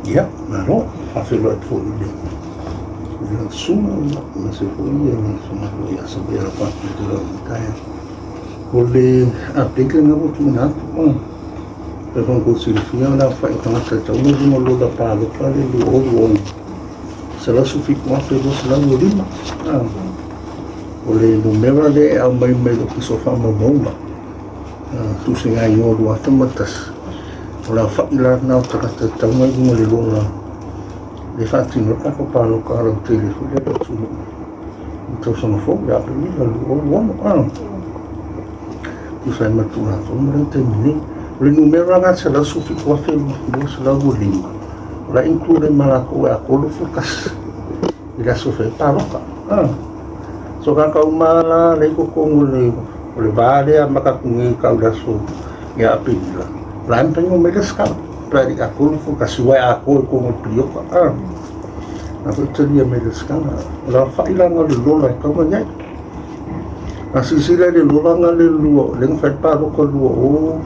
Ia, malo, faafeiloai atu foi i le susuga aemaise foi le susuga foi ia Samia Faapito. O le update lena ua tuuina atu, e pei ona outou silafia o le aofai o tagata e tatau ona i luga o le lola palota le 2026, 117,225. O le numera lea e aumai mai le Ofisa o Faamaumauga Tusiga Igoa 2001, o le aofai la lena o tagata e tatau ona i luga o le lola e faatino ai le tatou palota lautele foi lea i le atunuu i le tausaga fou ia Aperila 2026, e tusa ai ma le Tulafono lea i le taimi nei. O le numera lena 117,225, o la e include ai ma latou e atoa le 21 i le aso e fai ai le palota. So tagata uma lava la lea e i totonu o le va lea e amata atu nei e tau i le aso ia Aperila, o la e mafai ona omai resitala pe a le i atoa le 21, aua e atoa i totonu o le piriota. O la foi e talia mai e resitala. O le aofai la lena o le lola e tatau ona i ai. A silasila i le lola lena lea na fai ai le palota 2021,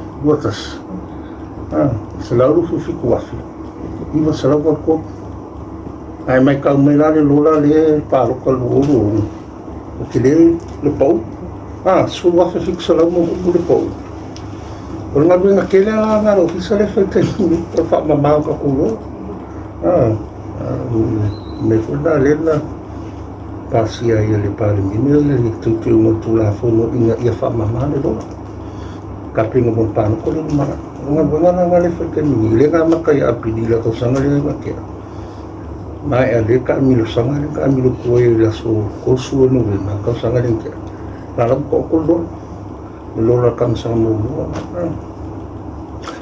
127,983. Ae matau mai la le lola lea e palota 2026, ua tele le pau, 10,700 ma ona upu le pau. O le galuega tele la lena a le ofisa lea e fai i le taimi nei, o le faamama o tatou lola. O le mea foi lena lea na pasia ai e le Palemene le teuteuga o le Tulafono ina ia faamama le lola. Tapena mo le palota lea e lumanai. O le galuega la lena lea e fai i le taimi nei, lea na amata ia Aperila i le tausaga lea na tea, maea lea taamilosaga lea na taamilo atu ai i le aso 30 o Novema i le tausaga lea na tea, la la ua taoto le lola, le lola a le tausaga muamua.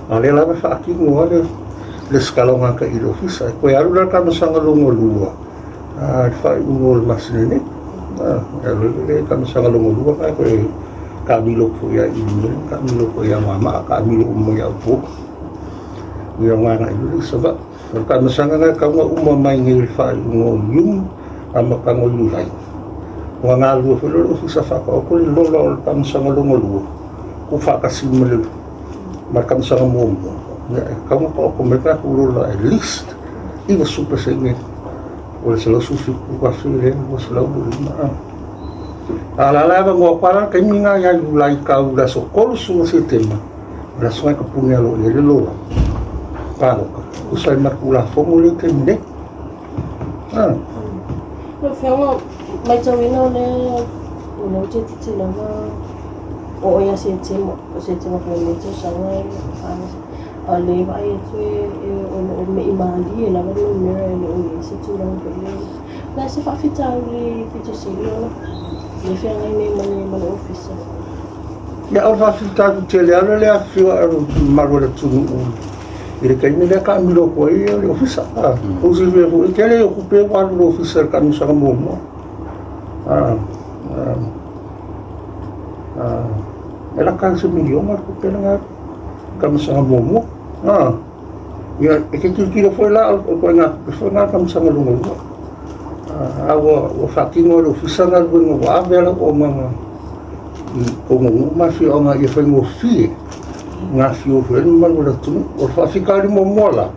A o lea lava e faatino lava le resitala o tagata i le ofisa. E toe alu la le tausaga lona lua i le faaiuga o le masina nei. E alu ai le tausaga lona lua na toe taamilo atu foi i Imeli, taamilo atu ai ia Anoamaa, taamilo uma mai ia Upolu. Ia ona agai loa lea i Savaii. O le taamilosaga lena e tatau ona uma mai nei i le faaiuga o Iuni, amataga o Iulai, ona galulue foi lea o le Ofisa e faataoto le lola o le taamilosaga lona lua, tuufaatasi ma le taamilosaga muamua, ia e tatau ona taoto mai le tatou lola at least 90% o le 117,000 lea, 225. A o la e avanoa atu lava la le taimi lena ia Iulai tau i le aso 30 o Setema, o le aso lena e tapuni aloaia ai le lola palota, e tusa ai ma le Tulafono lea i le taimi nei. Lau Afioga, matauina o lea o lea ou te tilotilo lava oo ia Setema, o Setema foi o lenei tausaga e a o lea e vaai atu o lo o me'i malie lava le numera e le o i ai se tulaga foi lea. O le a se faafitauli pito sili ona lea e feagai nei ma le Ofisa? Ia, o le faafitauli tele lava lea e afifio ae o le mamalu o le atunuu i le taimi lea taamilo atu ai le ofisa. Ua silafia foi, e tele tupe ua alu i le ofisa i le taamilosaga muamua. E lata i se miliona le tupe lea na alu i le taamilosaga muamua. Ia, e te tilotilo foi la, o ituaiga tupe foi na i le taamilosaga lona lua. A ua faatino e le ofisa galuega ua ave lava lau auaunaga i totonu o nuu ma afioaga ia faigofie ona afifio foi le mamalu o le atunuu. O le faafitauli muamua la,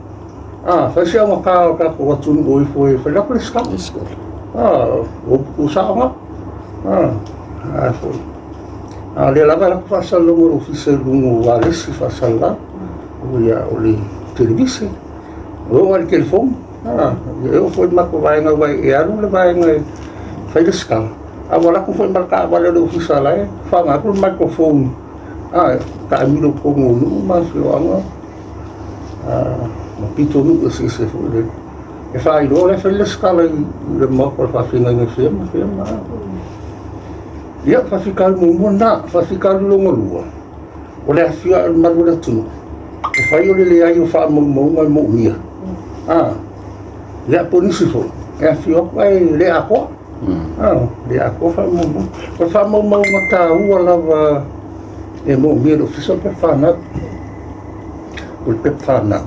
fai si augata o le tatou atunuu o ifo e fai atu le resitala. O upu tuusao na. A foi. A o lea lava e alu atu faasalalauga a le ofisa i luga o ualesi faasalalau, o le televise, e oo lava i le telefoni. E oo foi i le matou vaega aua e alu le vaega e fai le resitala, a ua alu atu foi ma le taavale a le ofisa la e faaaoga atu le microphone, taamilo i totonu o nuu ma afioaga ma pitonuu eseese foi lele e faailoa la e fai le resitala i le maota o le faafeagaiga i fea ma fea ma... Ia, faafitauli muamua lena. Faafitauli lona lua, o le afifio ae o le mamalu o le atunuu, e fai o le leai o faamaumauga e moomia. Ia, po o nisi foi, e afifio atu ae le atoa. Le atoa faamaumauga. O le faamaumauga taua lava e moomia e le Ofisa o le pepa fanau. O le pepa fanau.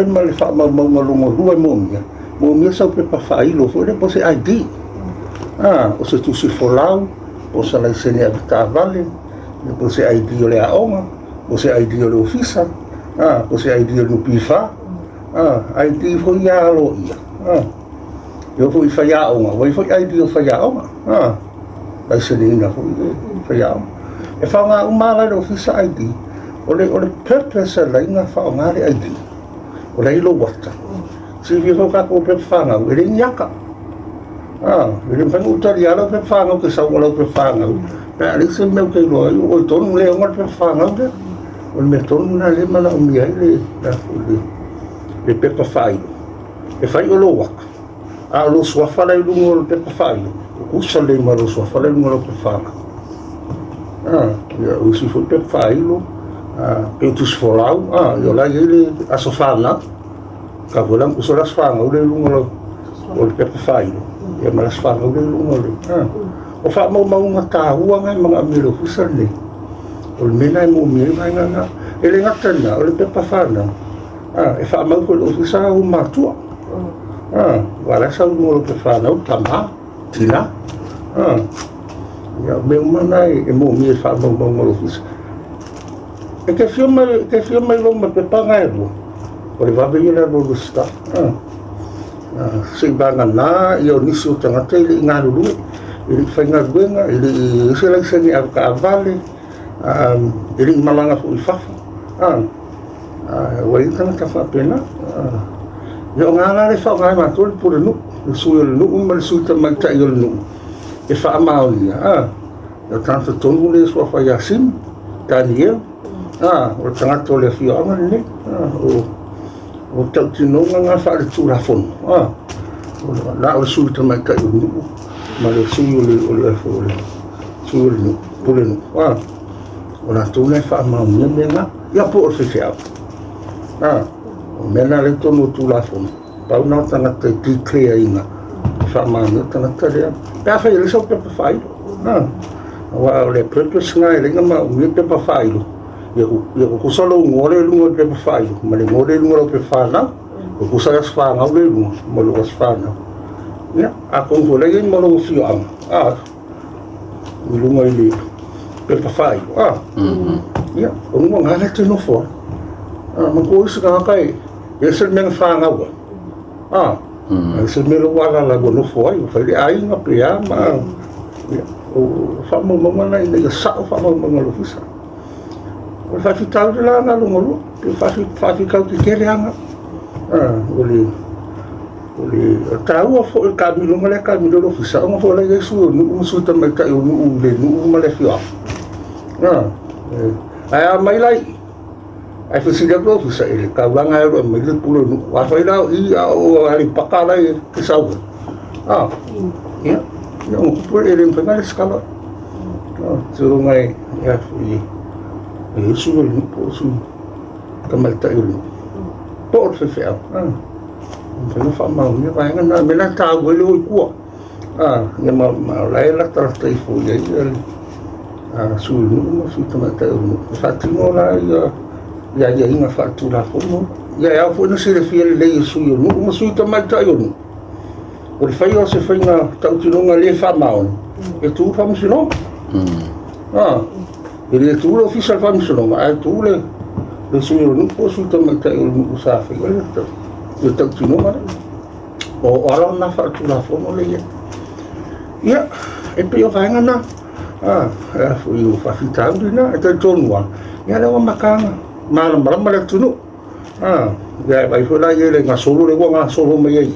Ma le faamaumauga lona lua e moomia, moomia sau pepa faailo foi lea po o se ID. O se tusi folau, po o se laisene avetaavale, po o se ID o le aoga, po o se ID o le ofisa, po o se ID o le NPF. ID foi ia aloaia. E oo foi i faiaoga, ua i ai foi ID o faiaoga. Laiseneina foi e faiaoga. E faaaoga uma lava la e le ofisa ID. O le, o le purpose e ala ai ona faaaoga le ID, o la e i lou ata. Silafia foi o tatou pepa fanau, e leai ni ata. E le mafai ona ou talia lau pepa fanau ke sau o lau pepa fanau, pe a leai se mea ou te iloa ai, o oe tonu lea e ona le pepa fanau lea. O le mea tonu lena lea e manaomia ai le, le, a foi le, le pepa faailo. E fai o lou ata, a o lou suafa la i luga o le pepa faailo, tutusa lelei ma lou suafa la i luga o lau pepa fanau. Ia, o isi foi pepa faailo, pei o tusi folau, ia o la e i ai le aso fanau. Tau foi la ona tusa le aso fanau lea i luga o o le pepa faailo, ia ma le aso fanau lea i luga o le... O faamaumauga taua na e manaomia e le ofisa lenei. O le mea lena e manaomia ai vaega na. E le gata i lena, o le pepa fanau, e faamau foi e le ofisa ou matua. Aua o la e sau i luga o lau pepa fanau, tama, tina. Ia, o mea uma na e manaomia i faamaumauga a le ofisa. E te afio mai, e te afio mai loa ma pepa na e lua, o le vave ia o le alu o resitala. Seivagana ia o nisi o tagata e le i galulue, e le i faigaluega, e le i i ai se laisene avetaavale, e le i malaga foi i fafo. Ua i ai tagata faapena. Ia o na la le faaaoga e matou le pulenuu, le sui o le nuu ma le sui tamaitai o le nuu e faamaonia. O le tagata tonu lea e suafa ia Simi, Daniel, o le tagata o le afioaga lenei, o tautinoga na faaletulafono, na o le sui tamaitai o le nuu ma le sui o le, o le, o le sui o le nuu, pulenuu, o latou na e faamaonia mea na, ia po o le faifeau. O mea na lea i totonu o Tulafono, pau na o tagata e declare ina e faamaonia le tagata lea, pe afai e leai sau pepa faailo. Aua o le purpose na e ala ai ona manaomia pepa faailo, ia tutusa lou igoa lea i luga o le pepa faailo ma le igoa lea i luga o lau pepa fanau. Tutusa le aso fanau lea i luga ma lou aso fanau. Ia, atonu foi o la e i ai ma lou afioaga, i luga i le pepa faailo. Ia, o luga na la e te nofo ai. Manatua isi tagata e ese le mea na fanau ai. Ese le mea la ua alaala ua nofo ai, ua fai le aiga pe a ma... Ia, o faamaumauga na ina ia sao faamaumauga a le ofisa. O le faafitauli la na lona lua, pe faafitauli tetele lava na. O le O le taua foi o le taamiloga lea e taamilo le ofisa, ona foi o la e i ai sui o nuu ma sui tamaitai o nuu i le nuu ma le afioaga. Ae a omai la i i, ae fesili atu le ofisa, e le taulaga e alu e aumai le pule o nuu. Afai la o i a o Aleipata la e te sau ai, ia, ia ona tupu lea, e le mafai ona resitala. Seiloga e i ai sui o le nuu po o sui tamaitai o le nuu, po o le faifeau. Mafai ona faamaonia vaega na, o le mea lena e taua ai le o i tua. Ia ma o la e latalata ifo i ai le sui o le nuu ma sui tamaitai o le nuu e faatino la ia aiaiga faaletulafono. Ia e ao foi ona silafia lelei e sui o nuu ma sui tamaitai o nuu, o le faia o se faiga tautinoga le faamaoni, e tu le faamasinoga. E le tu le ofisa o le faamasinoga, ae tu le sui o le nuu po o sui tamaitai o le nuu sa faia le tautinoga lea. O ala na faaletulafono lea e i ai. Ia, e pei o vaega na, foi o faafitauli na, e talitonu lava, ia lea ua amata ona malamalama le atunuu. Ia e vaai foi la i ai le gasolo lea ua gasolo mai ai i i,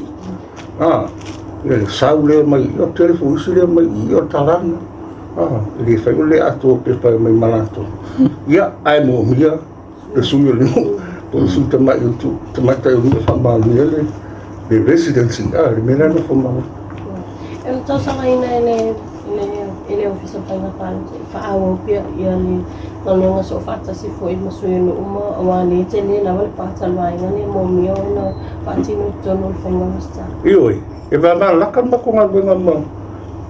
ia le sau lea mai i, o tele foi isi lea mai i, o le tala lena. E le fai o le atoa pepa e mai ma latou. Ia, ae moomia le sui o le nuu, po o le sui tamaitai o le nuu e faamaonia le residency, le mea lea e nofo ma. E le talosagaina e le e le Ofisa o Faiga Palota e faaauau pea ia le galuega soofaatasi foi ma sui o nuu ma aua le tele lava le pata o le vaega lea e moomia ona faatino i totonu o le faiga resitala. Ioe, e vavalalata le matou galuega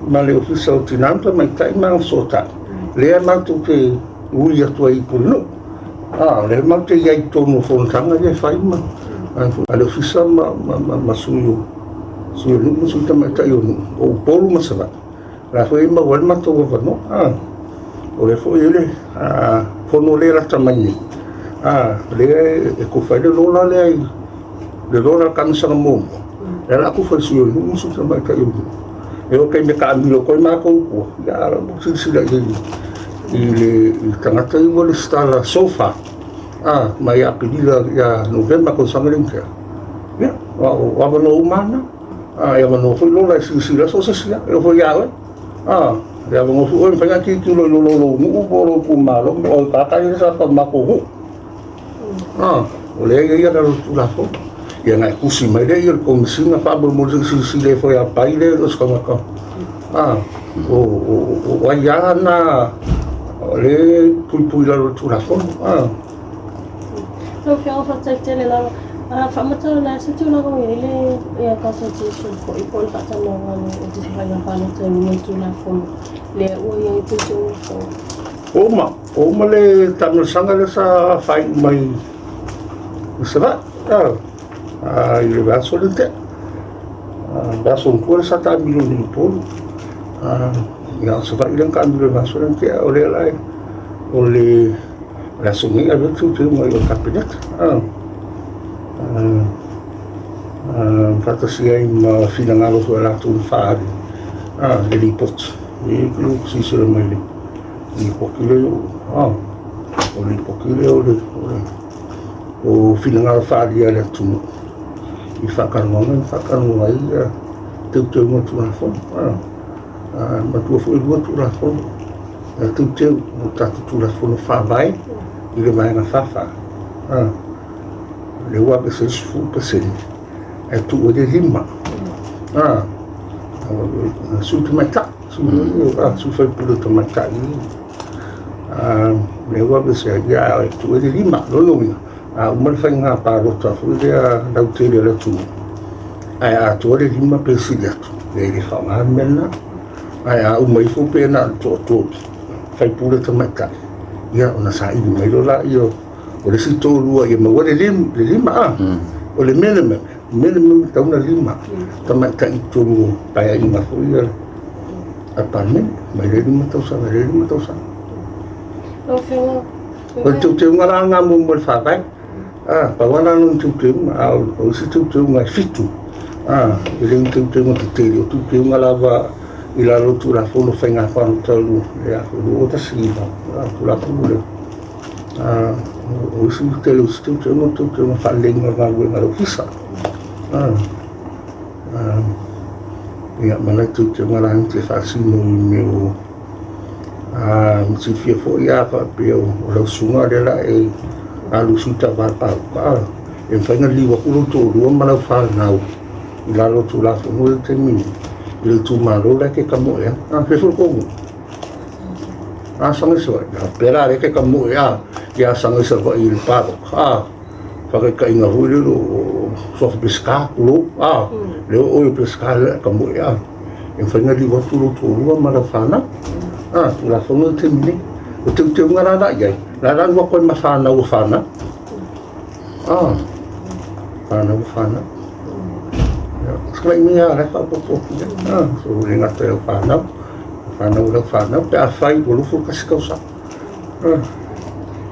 ma le Ofisa o Tina ma Tamaitai ma Agafesootai, lea matou te ui atu ai i Pulenuu. O lea matou te i ai i totonu o fonotaga ia e fai ma a le Ofisa ma sui o nuu ma sui tamaitai o nuu, o Upolu ma Savaii. O la foi e maua ai le matou avanoa. O lea foi e i ai le fono lea e lata mai nei, lea e tofa ai le lola lea i Le lola le kamisaga muamua, e ala atu fai sui o le nuu ma sui tamaitai o le nuu. E oo taimi e taamilo atu ai matou i tua, ia a o la ua silasila i ai i le i tagata ia ua resitala so far, a, mai Aperila ia Novema tausaga lea na tea, ia, o avanoa uma lava na. A, e avanoa foi lola e silasila ai so o se isi lava, e oo foi ia oe. A, e avanoa foi oe e mafai ona tilotilo i lalo o lou nuu po o lou itumalo po o tagata ia sa tau matou nuu. A, o lea e i ai lalo o le Tulafono. Ia ona e tusi mai lea i le Komesina faamolemole se i silasila ifo ia Pai lea e le o se tagata. A, o aia na o lea e puipui i lalo o le Tulafono. A. Lau Afioga, faafetai tele lava. A faamata o le a se tulaga o i ai le ia consultation foi po o le faatalanoaga a le Ofisa o Faiga Palota e uiga i le Tulafono lea ua i ai teuteuga fou? Ua uma, ua uma le taamilosaga lea sa faaiu mai i Savaii, a, i le vaiaso lea na tea. Vaiaso ua tuanai sa taamilo i Upolu, a, ia o Savaii lea na taamilo i le vaiaso lea na tea, o lea la o le aso nei e ave ai le teuteuga i o i le Kapeneta, faatasi ai ma finagalo foi o latou na faaali le lipoti. E silasila mai i le lipoti lea, o le lipoti lea o le o finagalo faaalia a le atunuu i faatalanoaga na faatalanoa ai teuteuga o le Tulafono. Manatua foi e 2 Tulafono teuteu o le tatou Tulafono Faavae i le Vaega 44, lea ua aveese ai le 10% ae tuu ai le 5. Sui tamaitai, sui faipule tamaitai lea ua aveese ai, ae tuu ai le 5. O lona uiga, a uma le faiga palota foi lea lautele a le atunuu, ae atoa le 5 pe sili atu, e le faaaoga le mea lena. Ae a uma ifo pe na o le toatolu faipule tamaitai, ia ona saili mai loa lea o le isi toalua ia maua le 5 a. O le minimum, minimum e tatau ona 5 tamaitai i totonu o paeaiga foi ia a le Palemene, mai le 5 tausaga i le 5 tausaga. Lau Afioga, O le teuteuga la lena mo le Faavae. A, pau lava la lona teuteuga, a o isi teuteuga e 7, a, e le o ni teuteuga tetele, o teuteuga lava i lalo o le Tulafono o Faiga Palota 2019, Tulafono lea. A, o isi tele o isi teuteuga, o teuteuga faaleleiga o galuega a le Ofisa. A, a, ia, ma nai teuteuga laiti e faasino i mea o A silafia foi a faapea o lau susuga lea la e alu i sui tauva i le palota, a, e mafai ona liliu atu lou toalua ma lau fanau i lalo o le Tulafono lea i le taimi nei i le itumalo la e te tamoe ai. A, fai foi le tou nuu. A saga i Savaii, a faapea la o lea e te tamoe a, ia saga i Savaii i le palota, a, faataitaiga foi lele o Suafa Peseta, tulou, a, lea o oe o Peseta lea e tamoe a. E mafai ona liliu atu lou toalua ma lau fanau. A, Tulafono i le taimi nei. O teuteuga la la i ai, la la alu atu ai ma fanau o fanau. A, fanau o fanau. Ia, mea la e faaopoopo atu i ai. A, so le gata i lau fanau, fanau o lau fanau, pe afai ua 21 tausaga. A.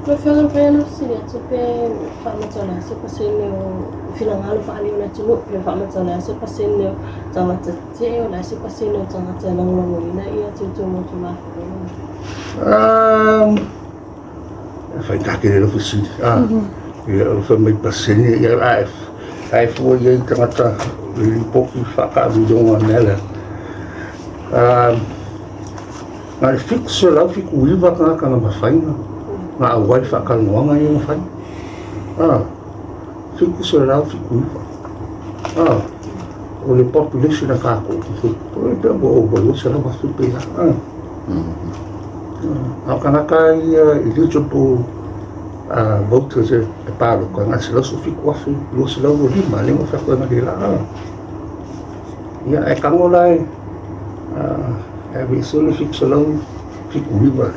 Lau Afioga, mafai ona fesili atu pe faamata o le a se pasene o finagalo faaalia o le atunuu, pe faamata o le a se pasene o tagata tetee, o le a se pasene o tagata e lagolagoina ia teuteuga o Tulafono nei? E faigata tele lau fesili. Ia, o fai mai pasene, ia, ae fua i ai tagata i lipoti faataamiloga mea lea. Na o le 779 tagata na mafai ona auai i faatalanoaga ia na fai. 779. O le population a tatou, pe ua ova i le 200,000 pe a. A o tagata ia eligible voters e palota, na o le 117,225 lea na fai atu ai analeila. Ia, ae tago la e aveese le 779 lea,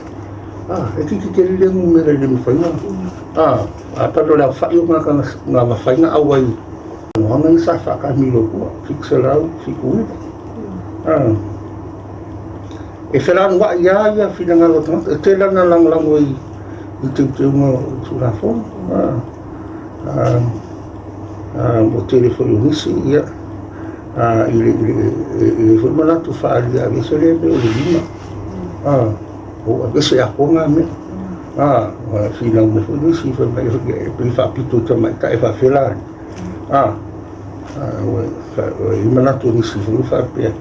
e itiiti tele lea numera e le mafai ona, atonu o le aofai o tagata na mafai ona auai i talanoaga ia sa faataamilo i tua, 779. E felanuai lava ia finagalo o tagata, e tele lava ina lagolago i teuteuga o le Tulafono. Ua tele foi o nisi, ia, i le, i le, e i ai foi manatu faaalia aveese lea mea o le lima, ua aveese atoa na mea. Ua finau mai foi nisi fai mai e pei e faapito i tamaitai e faapefea la alii. Ua i ai manatu o nisi foi faapea,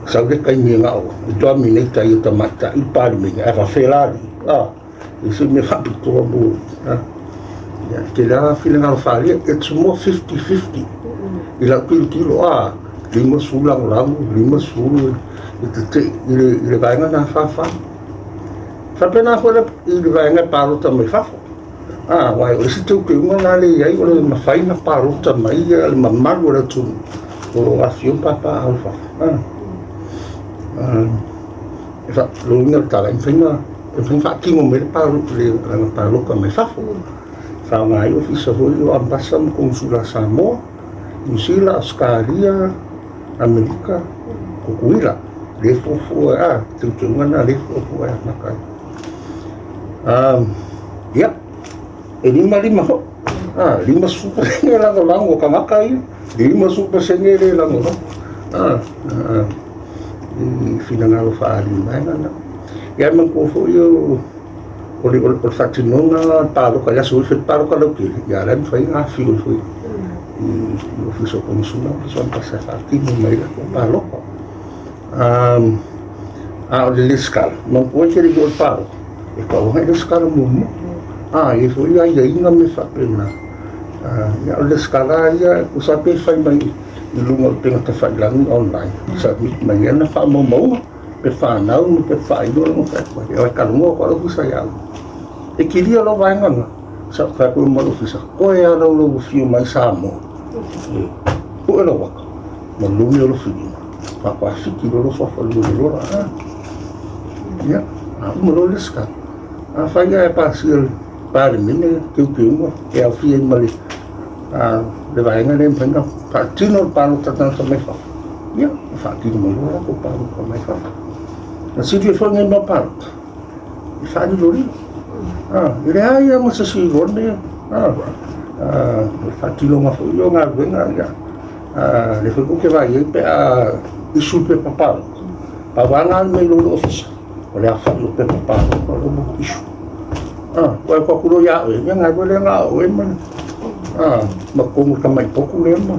sau le taimi e na o e dominate ai e tamaitai le Palemene ae faapefea la alii. E se mea faapitoa mo ia, e tele lava finagalo faaalia, it's more 50-50 i lau tilotilo, 50 lagolago, 50 e tetee i le vaega na 44. Faapena foi i le vaega e palota mai fafo. Aua o le isi teuteuga lena lea e i ai, o le mafai ona palota mai le mamalu o le atunuu o lo o afifio ma papaaao i fafo. E lona uiga o le tala, e mafai ona faatino mai le palota mai fafo. E faaaoga ai ofisa foi o Ambasa ma Konesula a Samoa, Niu Sila, Ausetalia, Amerika, Tutuila. Lea e fuafua, teuteuga lena lea e fuafua e amata ai. Ia, e 55 foi. 50% lagolago o tagata ia, 50% le lagolago. I finagalo faaali i vaega na. Ia ae manatua foi o le faatinoga palota i le aso foi, fai palota lautele, ia la e mafai ona afifio ai foi i ofisa o Konesula ma ofisa o Ambasa e faatino mai ai latou palota. A o le lesitala, manatua e te le i oo i le palota, e tatau ona e lesitala muamua. E i ai foi aiaiga ma mea faapena. Ia o le lesitala lava ia, tusa lava pe fai mai i luga o le upega tafailagi online, submit mai ai ana faamaumauga, pepa fanau ma pepa faailoa lona fai atu ai. E talanoa atu lava le ofisa ia au. E kilia loa vaega na, sa ou fai atu ai ma le ofisa, toe lava lau lau afio mai Samoa, e pue lau ata, ma lumi o lou filima, faatoa fiki loa lou suafa i luga o le lola. Ia, a uma loa le lesitala, afai lava e pasia e le Palemene teuteuga e aofia ai ma le le vaega lea e mafai ona faatino le palota a tagata mai fafo, ia, e faatino mai loa latou palota mai fafo. Na silafia foi lenei mau palota, e faalilolilo. E leai lava ma se isi iloa le mea. O le faatinoga foi o galuega, ia, lea foi tou te vaai ai pe a issue le pepa palota, pau lava lena o le mea e iloa e le ofisa, o le aofai o pepa palota o lea ua issue. Ua alu atu loa ia oe, ia galue lea na o oe ma ma totonu o le tamai potu lea ma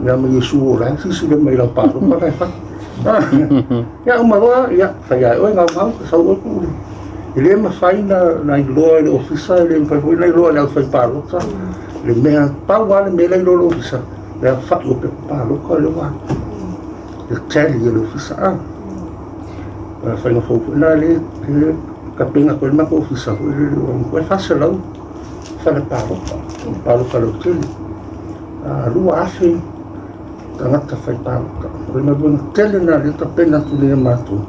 ia ma Iesu o la e silasila mai i lau palota la e fai. Ia uma loa, ia fai lava e oe gaugau, sau oe tuu. E le mafai na iloa e le ofisa, e le mafai foi na iloa e le aufaipalota le mea, pau lava le mea la e iloa e le ofisa, le aofai o pepa palota lea ua alu. Le tally a le ofisa. O le faiga fou foi lena lea e tapena atu ai le matou ofisa foi lele, ua 400 fale palota, palota lautele, 2,000 tagata fai palota. O le galuega tele lena lea e tapena atu nei e matou,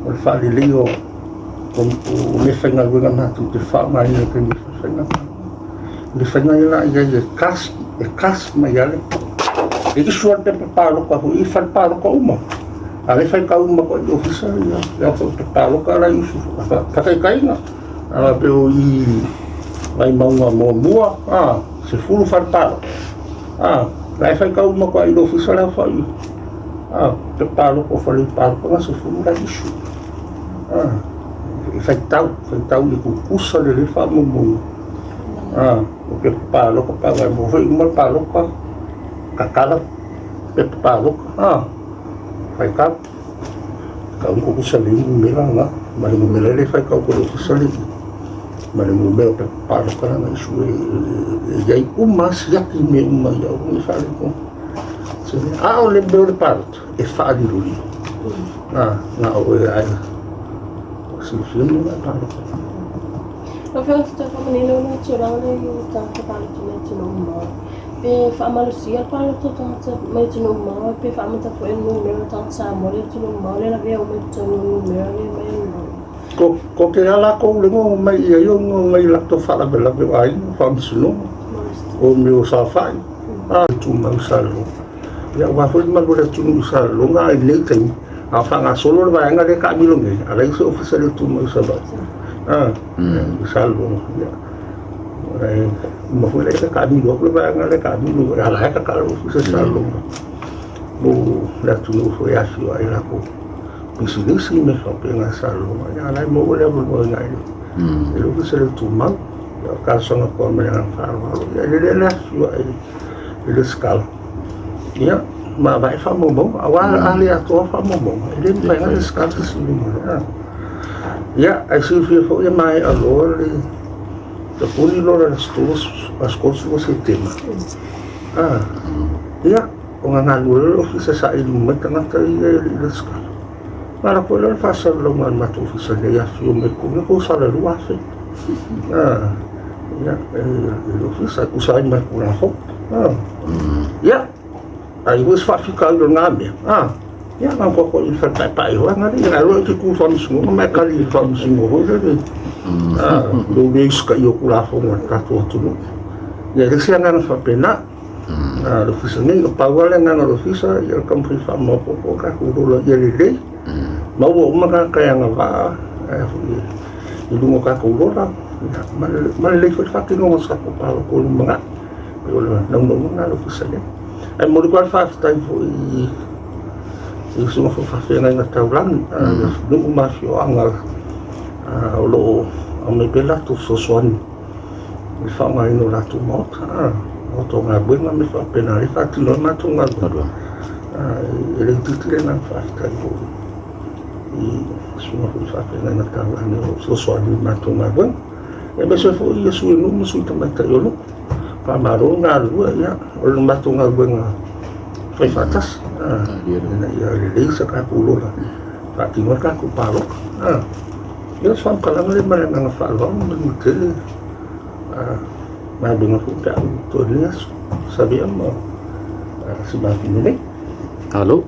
o le faaleleia o meafaigaluega matou te faaaogaina i taimi e fai faiga palota. O le faiga ia la i ai e cast, e cast mai lava le, e issue lava le pepa palota foi i fale palota uma. A lea e faitau uma atu ai i le ofisa ia le au pepa palota la e issue faataitaiga. A faapea o i Vaimauga muamua, 10 fale palota, la e faitau uma atu ai i le ofisa le aofai pepa palota o fale palota na 10 la e issue. E faitau, faitau ia tutusa lelei faamaumauga. O pepa palota pe a maua foi uma le palota, tatala pepa palota, faitau. Tau ona tutusa lelei numera na, ma le numera lea e faitau atu e le ofisa le ma le numera o pepa palota la na issue e i ai uma lava siaki mea uma ia aua ne i faaletonu. A o le mea o le palota, e faalilolilo. Na o oe lava e silafia mea na e palota ai. Lau Afioga ou te toe faamanino le tulaga lea i tagata palota mai atunuu mamao. Pe faamalosia le palota o tagata mai atunuu mamao pe faamata foi le numera o tagata Samoa lea i atunuu mamao lea lavea uma i totonu o le numera lea mai le Ko te lā latou le ngo mai i ai o ngo mai latou faalavelave o aiga, faamasinoga, o mea o saofai, a tumau i Salelologa. Ia aua foi le malu o le atunuu i Salelologa i lenei taimi, a o faagasolo le vaega lea e taamilo nei, a leai se ofisa i le tumau i Savaii, i Salelologa. Ia, Ona e uma foi lea e taamilo atu le vaega lea e taamilo e ala ai tatalo le ofisa i Salelologa mo le atunuu foi e afifio ai latou pisinisi ma mea faapena i Salelologa. Ia a o la e maua le avanoa i ina i le ofisa le tumau. Ia o le talosaga atu lava ma le agaga faaaloalo, ia e lelei le afifio ae i lesitala, ia ma vaai faamaumauga, aua a le atoa faamaumauga, e le mafai ona lesitala se isi i luga. Ia, ae silafia foi e maea loa le tapuni loa le aso 30 o Setema. Ia, ona galulue loa le ofisa e saili mai tagata ia e le i lesitala. Ona alu atu ai lea o le faasalalauga a le matou ofisa nei afifio mai i totonu, ia tausaga 2000. Ia, e le ofisa e tusa ai ma le Tulafono. Ia, ai foi se faafitauli o lena mea. Ia, na ona tuu atu i le fale paepae foi lea, ae alu e te tu i le faamasinoga ma e tali i le faamasinoga foi lele, lou le usitaia o Tulafono a le tatou atunuu. Ia, e leai se agaga faapena. Le ofisa nei, na pau lava le agaga o le ofisa, ia taumafai e faamaopoopo tatou lola ia lelei, maua uma tagata e agavaa i luga o tatou lola, ma lelei foi le faatinoga o se tatou palota i le lumanai. O le naunauga lena o le ofisa nei. Ae momoli atu lava le faafetai foi i susuga foi i faafeagaiga taulagi i nuu ma afioaga o lo o aumai pea latou fesoasoani i le faaaogaina o latou maota, maota o galuega ma mea faapena, lea e faatino ai matou galuega. E le itiiti le agaga faafetai foi i susuga foi i faafeagaiga taulagi o lo o fesoasoani i le matou galuega. Aemaise foi ia sui o nuu ma sui tamaitai o nuu. Faamalo le galulue, ia, o le matou galuega fai faatasi, ina ia lelei sa tatou lola e faatino ai le tatou palota. Ia o se faamatalaga lea ma le agaga faaaloalo manuia tele galuega foi pe a ou toe lenei aso. Savea ma si mafine nei. Malo.